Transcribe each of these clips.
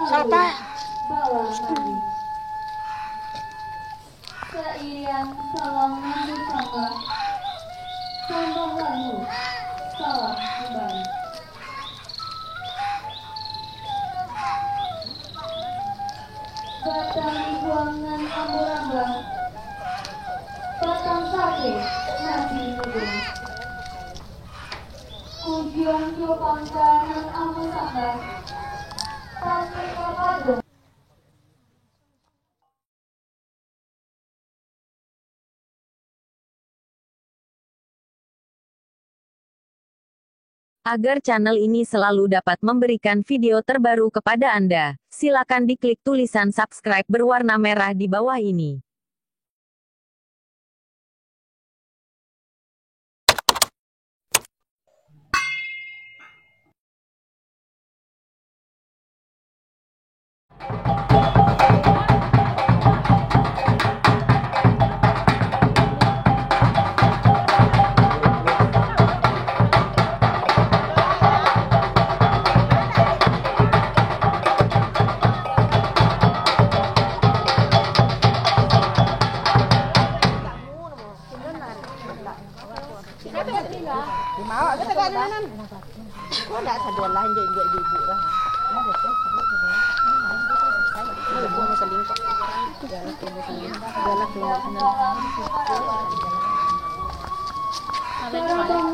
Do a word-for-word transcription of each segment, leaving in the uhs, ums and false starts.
Salah, Pak. Sairiang salam nan disambah, sambah lalu salam kumbali. Batang libuang nan ambo rambah, batang sate nasi udun. Kujuang jo pangka nan ambo sambah, tantang kapado. Agar channel ini selalu dapat memberikan video terbaru kepada Anda, silakan diklik tulisan subscribe berwarna merah di bawah ini.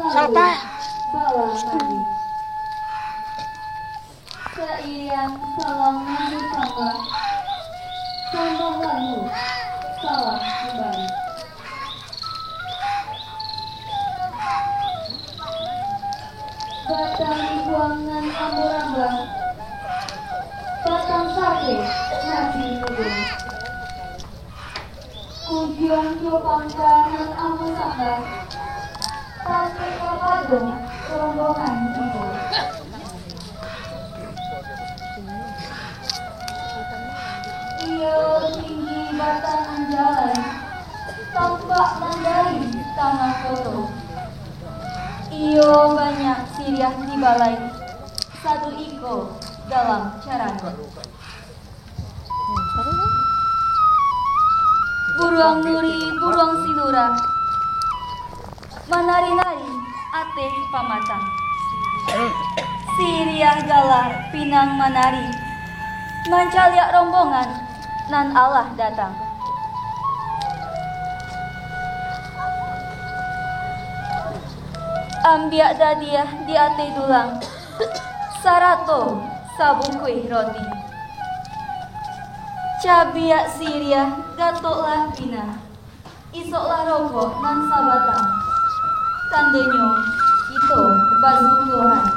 Salah, Pak. Sairiang salam nan disambah, sambah lalu salam kumbali. Batang libuang nan ambo rambah, batang sate nasi udun. Kujuang jo pangka nan ambo sambah, tantang kapado rombongan tibo. Iyo tinggi batang nan jalai, tampak nan dari tangah koto. Iyo banyak siriah di balai, sado iko dalam carano. Buruang nuri, buruang sinura, manari-nari ateh pamatang. Siriah galak pinang manari, mancaliak rombongan nan alah datang. Ambiak dadiah di ateh dulang, sarato sabungkuih roti. Cabiak siriah gatoklah pinang, isoklah rokok nan sabatang. Tandonyo kito basuko hati.